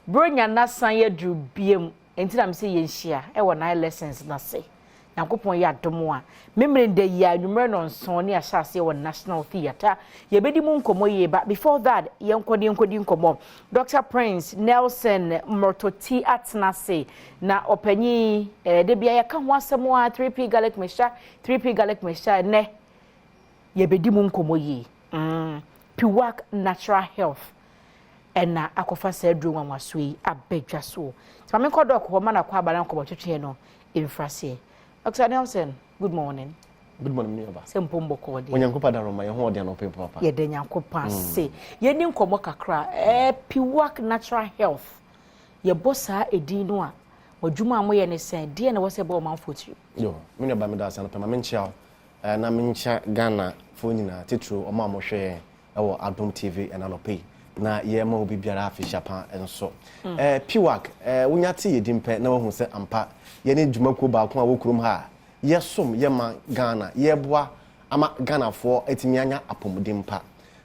Bronya nasan yɛduru biem, enti na mesɛ yɛnhyia ɛwɔ Nine Lessons n'ase. Nyankopɔn yɛ adom a, memere nda yi a anwummerɛ 7 ne ahyɛ aseɛ wɔ National Theatre. Yɛbɛdi mu nkɔmmɔ yie, but before that, yɛnkɔ ne yɛnkɔdi nkɔmmɔ. Dr Prince Nelson Mmortoti atena ase na ɔpanyin de bia yɛka ho asɛm a, 3P Garlic Mixture, 3P Garlic Mixture. Ɛnɛ yɛbɛdi mu nkɔmmɔ yie. Piwak Natural Health ɛna akɔfa saa aduro nwanwaso yi abɛdwa so. Nti maame nkɔ Doc hɔ ma na kɔ aba na nkɔmmɔ twetwe no mfraseɛ. Dr Nelson, good morning. Good morning, mi aba. Sɛ mpo mbɔkɔɔ deɛ? Onyankopɔn daroma, yɛn ho ɔde anɔpɛ papa. Yɛda Nyankopɔn ase. Yɛni nkɔmmɔ kakra. Piwak Natural Health, yɛbɔ saa edin no a, adwuma a moyɛ ne sɛn deɛ na wɔsɛ bɔ ɔmanfoɔ tiri? Yo, me nua ba, mi da ase anɔpɛ. Ma me nkyia wo na me nkyia Ghana foɔ nyinaa, titiri ɔmo a mohwɛ yɛn ɛwɔ Adom TV ɛna anɔpɛ yi, na yɛma obi biara afihyia pa nso. Piwak, wonya te yɛ din pɛ na wahu sɛ ampa yɛne dwumakuo baako a wɔ kurom ha a yɛsom yɛma Ghana, yɛboa ama Ghanafoɔ atumi anya apɔmuden pa.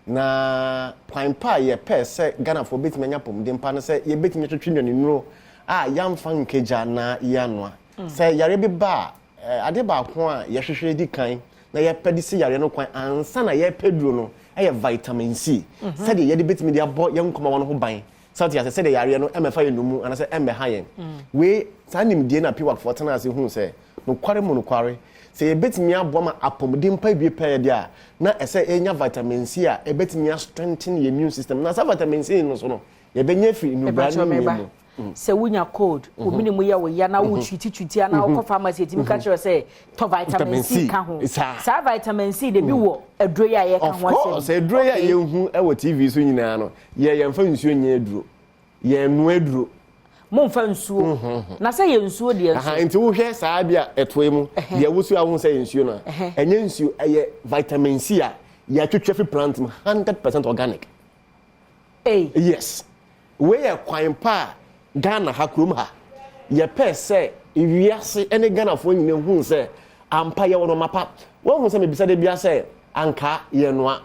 Na kwan pa a yɛpɛ sɛ Ghanafoɔ bɛtumi anya apɔmuden pa no sɛ yɛbɛtumi atwitwi nnuanennuro a yɛamfa nkagya na yɛanoa. Sɛ yare bi ba a, ade baako a yɛhwehwɛ di kan na yɛpɛ de si yare no kwan ansa na yɛpɛ duro no ɛyɛ vitamin C, sɛdeɛ yɛde bɛtumi de abɔ yɛn nkɔmɔ no ho ban, sɛ ɔte ase, sɛdeɛ yareɛ no ɛmɛfa yɛn nomu anaasɛ ɛmmɛha yɛn. Wei saa nimdeɛ na Piwakfoɔ tena ase hu sɛ nokware mu nokware sɛ yɛbɛtumi aboa ma apɔmuden pa wie pɛyɛ deɛ a, na ɛsɛ yɛnya vitamin C a ɛbɛtumi astrengthen yɛn immune system. Na saa vitamin C no so no, yɛbɛnya firi nnubra ne nnua mu. Sɛ wonya cold, omi ne mu yɛ wo ya na wo twitwi ana wokɔ pharmacy, etimi ka kyerɛ sɛ tɔ vitamin C ka ho. Saa vitamin C de bi wɔ aduro yi a yɛka ho asɛm? Of course, aduro yi a yɛhu wɔ TV so nyinaa no, yɛmfa nsuo nyɛ aduro, yɛnoa aduro. Momfa nsuo na sɛ yɛ nsuo deɛ nso? Nti wohwɛ saa bi a ɛtoa mu deɛ wosu a, wohu sɛ yɛ nsuo no a, ɛnyɛ nsuo, ɛyɛ vitamin C a yɛatwitwa fi plant mu, 100% organic. Hey. Yes, wei yɛ kwan pa a Ghana ha, kurom ha, yɛpɛ sɛ wiase ne Ghanafoɔ nyinaa hu sɛ ampa yɛwɔ no mapa. Wɔn sɛ mebisa de bia sɛ anka yɛnoa,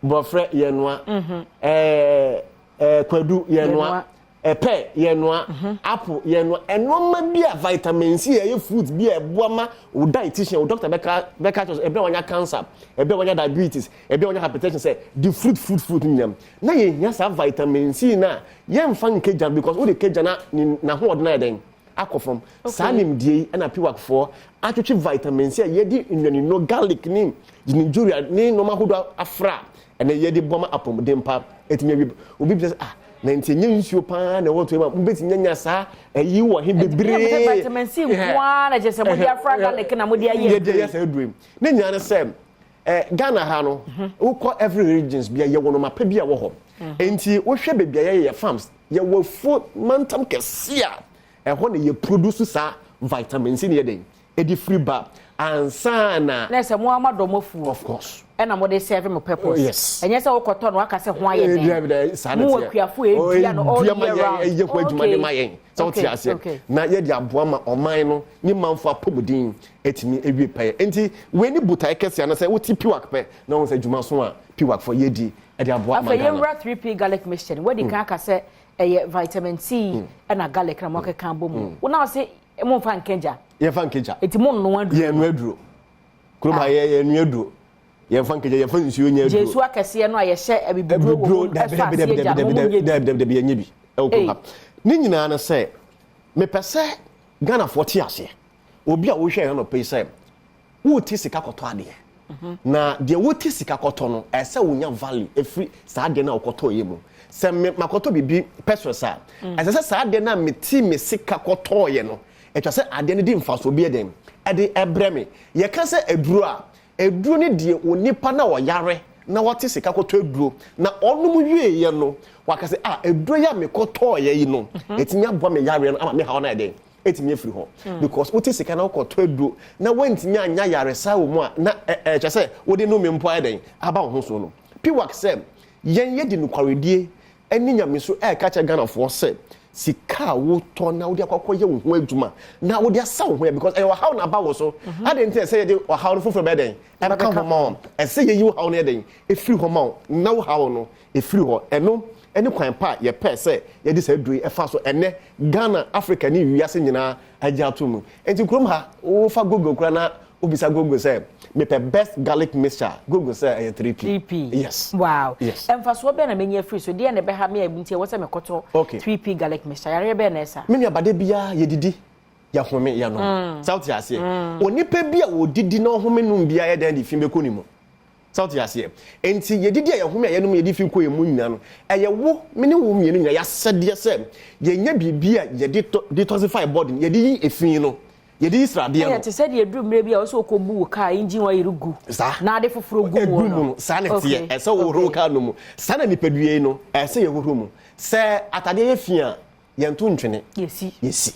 bɔfrɛ yɛnoa, ɛɛ ɛɛ kwadu yɛnoa, ɛpɛ yɛnoa, apple yɛnoa, ɛnneɛma bi a vitamin C ɛyɛ fruit bi a ɛboa ma wo dietitian, wo doctor bɛka kyerɛ sɛ ɛbɛn wanya cancer, ɛbɛn wanya diabetes, ɛbɛn wanya hypertension, sɛ di fruit, fruit, fruit nyam na yɛhia saa vitamin C na yɛmfa nkegya, because wode kegya na ne n'ahoɔden ayɛ dɛn akɔ fam. Saa nimdeɛ yi ɛna Piwakfoɔ atwitwi vitamin C a yɛde nnuanino, garlic ne ginger ne nneɛma ahodoɔ afra, ɛna yɛde bɔ ma apɔmuden pa ɛtumi awie. Obi bisa sɛ, ah, na nti enye nsuo paa na ɛwɔ to mu a mobɛtumi anya saa ɛyi wɔ he bebree? Vitamin C nkoa na kyerɛ sɛ mode afra garlic na mode ayɛ? Yɛde ayɛ saa aduro yi ne nyinaa ne sɛ Ghana ha no, wokɔ every regions bia, yɛwɔ no mapa bi a wɔ hɔ. Nti wohwɛ baabi a yɛyɛ yɛ farms, yɛwɔ afuo mantam kɛse a ɛhɔ na yɛ produce saa vitamin C ne yɛ den ɛde firi ba ansa na. Na sɛ mo ama dɔm afuo? Of course. Ɛna mo de serve mo purpose? Yes. Ɛnyɛ sɛ wokɔtɔ no waka sɛ ho ayɛ den? Saa na mo akuafo edua no all year round. Ɛyɛ ho adwuma de ma yɛn sɛ wote aseɛ na yɛde aboa ma ɔman no ne manfo apɔmuden ɛtumi ewie pɛyɛ. Nti wei ne botae kɛseɛ ano sɛ wote Piwak pɛ na wɔn sɛ adwuma so a Piwak fo yɛdi ɛde aboa ma Afei Ghana. Yɛwura 3P Garlic Mixture no, wadi kan aka sɛ ɛyɛ vitamin C ɛna garlic na mo akeka bɔ mu. Wo na ɔse momfa nkagya? Yɛmfa nkagya. Eti mo nnoa aduro? Yɛnnoa aduro kurom ha. Yɛnnoa aduro, yɛmfa nkagya, yɛmfa nsuo nyɛ aduro. Gyeesu akɛseɛ no a yɛhyɛ abibiduro wɔ mu ɛsɔ aseɛ gya no, mo nyɛ bi? Dabi, dabi, yɛnyɛ bi ɛwɔ kurom ha. Ne nyinaa no sɛ mepɛ sɛ Ghanafoɔ te aseɛ, obi a wohwɛ yɛn anɔpɛ yi, sɛ wote sika kɔtɔ adeɛ na deɛ wote sika kɔtɔ no, ɛsɛ wonya value ɛfiri saa adeɛ no a wokɔtɔ yɛ mu. Sɛ me makɔtɔ biribi pesos a, ɛsɛ sɛ saa adeɛ no a mete me sika kɔtɔɔyɛ no, ɛtwa sɛ adeɛ no di mfasoɔ bi ɛdɛn ɛde ɛbrɛ me. Yɛka sɛ aduro a, aduro no deɛ, onipa na ɔyare na wɔte sika kɔtɔ aduro na ɔnom wieɛ no, waka sɛ, ah, aduro yi a mekɔtɔɔyɛ yi no, ɛtumi aboa me yareɛ no ama me haw no ayɛ dɛn ɛtumi afiri hɔ. Because wote sika na wokɔtɔ aduro na woantumi anya yaresa wɔ mu a, na ɛkyɛ sɛ wode no me mpo ayɛ dɛn aba wo ho so no. Piwak sɛ yɛn yɛdi nokwaredie ne Nyame so ɛɛka kyerɛ Ghanafoɔ sɛ Sika a wotɔ na wode akɔ akɔyɛ wo ho adwuma na wode asa wo ho yɛ, because ɛyɛ ɔhaw na aba wo so. Ade nti ɛsɛ yɛde ɔhaw no foforɔ bɛyɛ dɛn ɛbɛka ho ma wo? Ɛsɛ yɛyi wo haw no yɛ dɛn ɛfiri hɔ ma wo, na wo haw no ɛfiri hɔ. Ɛno ɛne kwan pa a yɛpɛ sɛ yɛde saa aduro yi ɛfa so. Ɛnɛ Ghana, Africa ne wiase nyinaa agye ato mu. Nti kurom ha, wofa Google koraa na wobisa Google sɛ mepɛ best garlic mixture, Google sɛ ɛyɛ 3P. 3P. Yes. Yes. Mfasoɔ bɛn na menya afiri so? Deɛ na ɛbɛha me a nti ɛwɔ sɛ mekɔtɔ 3P garlic mixture, yareɛ bɛn na ɛsa? Me nuabade, biara yɛdidi, yɛhome, yɛnom. Sɛ wote aseɛ, onipa bi a wɔdidi na ɔhome nom biara yɛ dɛn de fi bɛkɔ ne mu. Sɛ wote aseɛ, nti yɛdidi a, yɛhome a, yɛnom, yɛde fi kɔ yɛn mu nyinaa no, ɛyɛ wo me ne wo mmienu nyinaa yɛasɛdeɛ sɛ yɛnya biribi a yɛde detoxify body no, yɛde yi efi no, yɛde yi sradeɛ no. Ɛyɛ te sɛ deɛ duru mmerɛ bi a wɔsɛ wɔkɔbu wo kaa engine oil gu na ade foforɔ gu egu mu mu no. No saa na ɛteɛ. Ɛsɛ wɔhohoro kaa no mu saa na nipadua yi no ɛsɛ yɛhohoro mu. Sɛ atadeɛ yɛ fi a, yɛnto ntwene. Yɛsi. Yɛsi.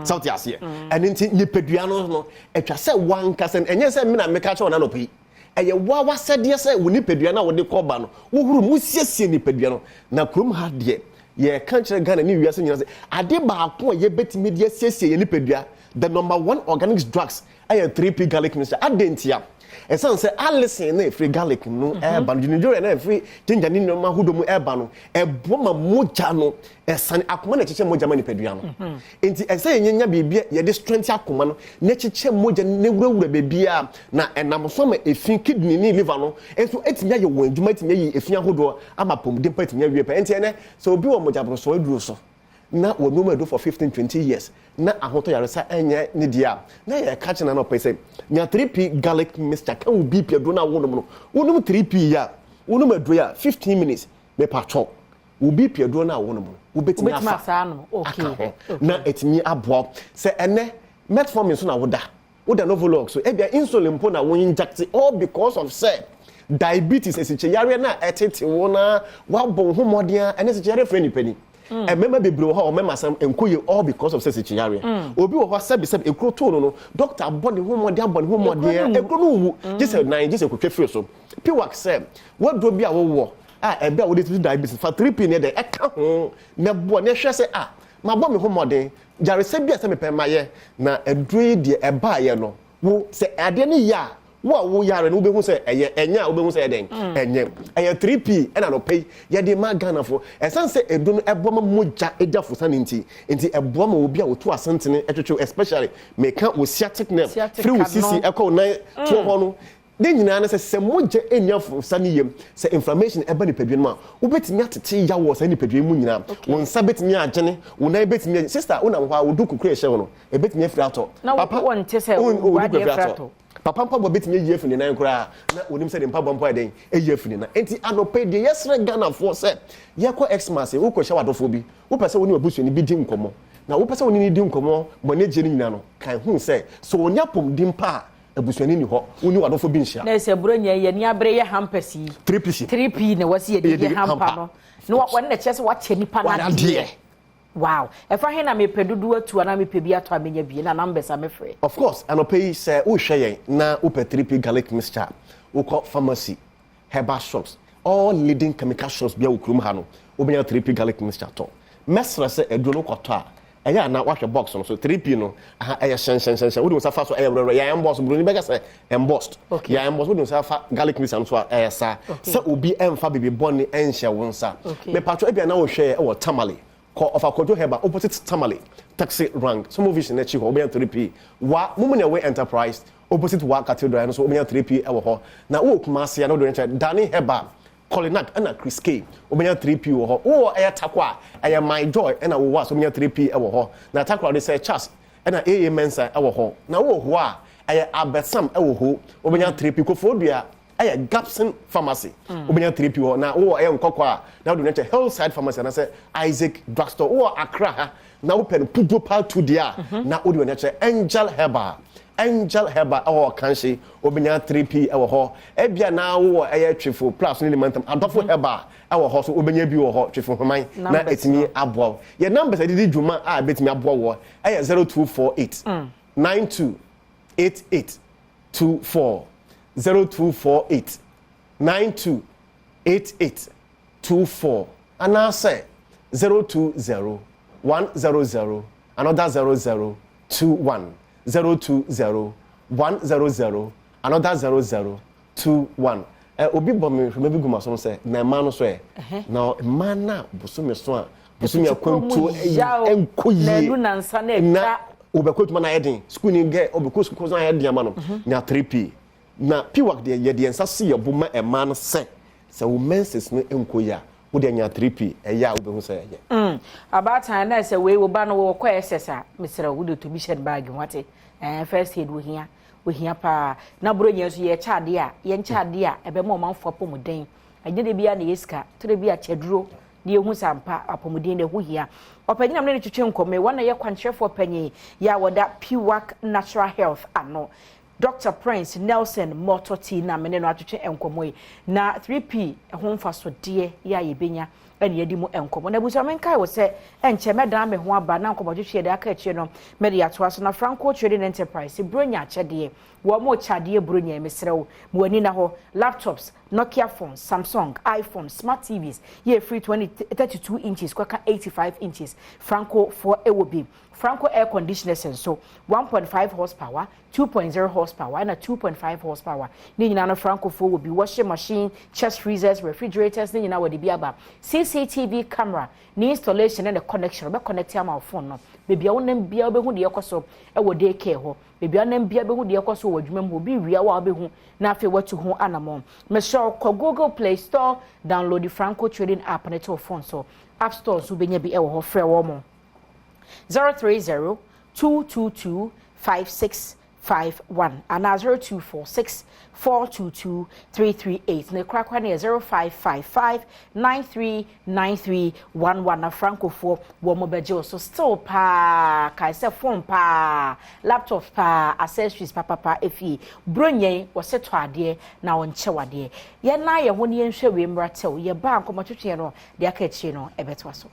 Sɛ wote aseɛ, ɛno nti nipadua no atwa sɛ wankasa no, ɛnyɛ sɛ me na meka kyerɛ wo nanɔpɛ yi, ɛyɛ wa wasɛdeɛ sɛ wo nipadua no a wode kɔba no, wohoro mu, wosiesie nipadua no. Na kurom ha deɛ, yɛka kyerɛ Ghana ne wiase nyinaa sɛ ade baako a yɛbɛtumi de asiesie yɛ nipadua, the number one organic drugs, ɛyɛ 3P garlic mixture. Ade ntia? Ɛsiane sɛ allicin na ɛfiri garlic no ɛɛba no, gingerol na ɛfiri ginger ne nneɛma ahodoɔ mu ɛɛba no, ɛboa ma mogya no ɛsane akoma na ɛkyekyɛ mogya ma nipadua no. Nti ɛsɛ yɛnyɛ biribi a yɛde strength akoma no na ɛkyekyɛ mogya no na ewurawura beebiara, na ɛnam so ama efi kidney ne liver no nso etumi ayɛ wɔn adwuma, etumi ayi efi ahodoɔ ama pɔmuden pa etumi awie pɛ. Nti ɛnɛ sɛ obi wɔ mogya borosɔ aduro so na wɔnum adu for 15 20 years na ahotɔ yaresa ɛnyɛ ne deɛ a, na yɛka kyerɛ na ɔpɛ sɛ nya 3P garlic mixture ka wo BP aduro no a wonom no. Wonom 3P yi a, wonom aduro yi a, 15 minutes mepatwɔ, wo BP aduro no a wonom no, wobɛtumi Wobɛtumi afa asa anom. Aka ho na ɛtumi aboa wo. Sɛ ɛnɛ metformin so na woda Novolog so, ebia insulin mpo na wo inject, all because of sɛ diabetes, esikyire yareɛ no a ɛtete wo na wabɔ wo ho mmɔden a ɛne esikyire yareɛ frɛ nipa ni. Mmarima bebree wɔ hɔ a ɔmɛma asɛm nkɔ yie, all because of sɛ esikyire yareɛ. Obi wɔ hɔ a sɛbi sɛbi ekuro too no, doctor abɔ ne ho mmɔden, abɔ ne ho mmɔden a, ekuro no nwu, gye sɛ nan gye sɛ kotwa firi so. Piwak sɛ waduro bi a wɔwɔ a ɛbɛ a wɔde tutu diabetes, fa 3P ne dɛ ɛka ho na boa na ɛhwɛ sɛ a mabɔ me ho mmɔden gyaresɛ bi a sɛ mepɛ mayɛ na aduro yi deɛ ɛbaayɛ no, wo sɛ adeɛ no yɛ a, wo a wo yare no, wobɛhu sɛ ɛyɛ, ɛnyɛ a wobɛhu sɛ ɛdɛn ɛnyɛ. Ɛyɛ 3P ɛna nɔpɛ yi yɛde ma Ghanafoɔ. Ɛsiane sɛ ɛduro no ɛboa ma mogya ɛgya fosa ne nti ɛboa ma obi a wɔtu asentene ɛtwetwe, especially meka wo sciatic nerve, Sciatic firi wo no. sisi ɛkɔ wo nan toɔ hɔ no ne nyinaa no, sɛ mogya ɛnni afosa ne yam, sɛ inflammation ɛba nipadua no mu a, wobɛtumi atete ya wɔ saa nipadua yi mu nyinaa. Wo nsa bɛtumi agyene, wo nan bɛtumi agyene. Sister, wonam hɔ a, wo duku kura ɛhyɛ wo no ɛbɛtumi afiri atɔ. Na wɔnte sɛ wo wadeɛ duku afiri afiri atɔ. atɔ. Papa mpaboa bɛtumi ayi afiri ne nan koraa na onim sɛ ne mpaboa mpo ayɛ dɛn ayi afiri ne nan. Nti anɔpɛ deɛ, yɛsrɛ Ghanafoɔ sɛ yɛkɔ Xmas, wokɔhyɛ w'adɔfoɔ bi, wopɛ sɛ wo ne w'abusuani bi di nkɔmmɔ na wopɛ sɛ wo ne ne di nkɔmmɔ ma ne gye no nyinaa no, kan hu sɛ ɔnya apɔmuden pa a, abusuani ni hɔ, wo ne w'adɔfoɔ bi nhyia. Na sɛ buronya yi, yɛni abere yɛ hampers yi. 3P. 3P na wɔsi yɛde Yɛde yɛ hamper hamper. no na wɔn na kyerɛ sɛ wakyɛ nipa Wadadeɛ. n'adeɛ. Wow, ɛfa he na mepɛ dodoɔ atu anaa mepɛ bi atɔ a, menya bi na numbers a mefrɛ? Of course, anɔpɛ yi sɛ wohwɛ yɛn na wopɛ 3P garlic mixture, wokɔ pharmacy, herbal shops, all leading chemical shops bia wɔ kurom ha no, wobɛnya 3P garlic mixture tɔ. Mɛsrɛ sɛ aduro no kɔtɔ a, ɛyɛ ana wahwɛ box no so. 3P no aha ɛyɛ hyɛnhyɛnhyɛnhyɛn, wode wo nsa fa so, ɛyɛ werɛwerɛ, yɛ embossed, buroni bɛka sɛ embossed. Yɛ embossed. Wode wo nsa fa garlic mixture no so a, ɛyɛ saa sɛ obi ɛmfa biribi bɔne ɛnhyɛ wo nsa. Mepatwɔ, ebia na wohwɛ yɛ ɛwɔ Tamale, kɔ ɔfa Kwadwo Herbal, opposite Tamale taxi rank, Somo Vision n'akyi hɔ, wobɛnya 3P. Wa Mumunewe Enterprise, opposite Wa Cathedral no so, wobɛnya 3P ɛwɔ hɔ. Na wowɔ Kumase a, na wode nkyɛn Dani Herbal, Kolinak ɛna Chris K, wobɛnya 3P wɔ hɔ. Wowɔ ɛyɛ Takwa a, ɛyɛ My Joy ɛna wowɔ a so, wobɛnya 3P ɛwɔ hɔ. Na Takwa wode sɛ Charles ɛna AA Mensa ɛwɔ hɔ. Na wowɔ hɔ a, ɛyɛ Abɛsam ɛwɔ hɔ, wobɛnya 3P. Koforidua ɛyɛ Gapson Pharmacy, wobɛnya 3P hɔ. Na wowɔ ɛyɛ Nkɔkɔ a, na wode no kyɛ Hillside Pharmacy anaasɛ Isaac Drugstore. Wowɔ Accra ha na wopɛ no pudo pa tu deɛ a, na wode w'ani akyerɛ Angel Herbal. Angel Herbal ɛwɔ Ɔkanhye, wobɛnya 3P ɛwɔ hɔ. Ebia na wowɔ ɛyɛ Twifo Plus ne ne mantam, Adɔfo Herbal ɛwɔ hɔ so, wobɛnya bi wɔ hɔ. Twifo Homan na Numbers ɛtumi no. aboa wo. Yɛ numbers a yɛde di dwuma a ɛbɛtumi aboa wɔ ɛyɛ 0248 92 88 24, 0248 92 88 24, anaasɛ 020. 100 another 00 21, 020 100 another 00 21. Obi bɔ me hwɛma bi gu ma so sɛ na mmaa no so ɛ na mmaa no a bosome so a bosome akwantuo ɛnkɔ yie na wobɛkɔ adwuma no ayɛ den, sukuu ni gɛ ɔbɛkɔ sukuu so ayɛ den ama no nya 3P na piwak deɛ, yɛde yɛn nsa si yɛ bo ma mmaa no sɛ wo menses no nkɔ yie a, wode anya 3P ɛyɛ a, wobɛhu sɛ ɛyɛ. Abaatan na sɛ wei wo ba no wɔkɔ SS a, mesrɛ wo, wode tobi hyɛ no bag ho ate. First aid wohia, wohia paa. Na buro nyɛ nso yɛkyɛ adeɛ a, yɛnkyɛ adeɛ a ɛbɛma ɔmanfoɔ apɔmuden. Ɛnyɛ de bia na yɛ sika tore bi akyɛduro na yɛhu sɛ ampa apɔmuden na ɛho hia. Ɔpanyin am ne ne twetwe nkɔmmɔ yi, wɔn na yɛ kwankyerɛfoɔ panyin yɛ a wɔda Piwak Natural Health ano, Dr Prince Nelson Mɔtɔti, na mene no atwetwe nkɔmmɔ yi na 3P ɛho mfasodeɛ yɛ a yɛbɛnya ɛne yɛdi mu nkɔmmɔ. Na abusua, menkae wɔ sɛ ɛnkyɛ mɛdan me ho aba na nkɔmmɔtwetwe yɛde aka akyire no mɛde atoa so. Na Franco Trading Enterprise, Buronya akyɛdeɛ, wɔn mo kyadeɛ Buronya, mesrɛ wo, mo ani na hɔ: laptops, Nokia phones, Samsung, iPhone, smart TVs yɛ free 20 32 inches kɔka 85 inches. Franco foɔ ɛwɔ bi. Franco air conditioners nso, 1.5 horsepower, 2.0 horsepower ɛna 2.5 horsepower ne nyinaa no, Franco foɔ wɔ bi. Washing machine, chest freezers, refrigerators ne nyinaa wɔde bi aba. CCTV camera ne installation ne connection, ɔbɛ connect ama wo phone no. Beebi a wonam bia, wobɛhu deɛ ɛkɔ so ɛwɔ day care hɔ. Beebi a wonam bia, wobɛhu deɛ ɛkɔ so wɔ adwuma mu. Obi wia wo a, wobɛhu na afei watu ho anammɔn. Mesrɛ, kɔ Google Play Store, download the Franco Trading app ne to phone so. App Store nso wobɛnya bi ɛwɔ hɔ. Frɛ wɔn mo 030 222 5651 anaa 0246 422 338. Ne korakora no yɛ 0555 939311. Na Francofoɔ wɔn mo bɛgye wo so still paa. Kae sɛ phone paa, laptop paa, accessories papapa efie. Buronyɛn wɔsɛ tɔ adeɛ na wɔnkyɛ wadeɛ. Yɛn nan yɛn ho ne yɛnhwɛ wei mmra tɛw. Yɛba nkɔmɔtwetwe no deɛ aka akyire no ɛbɛtoa so.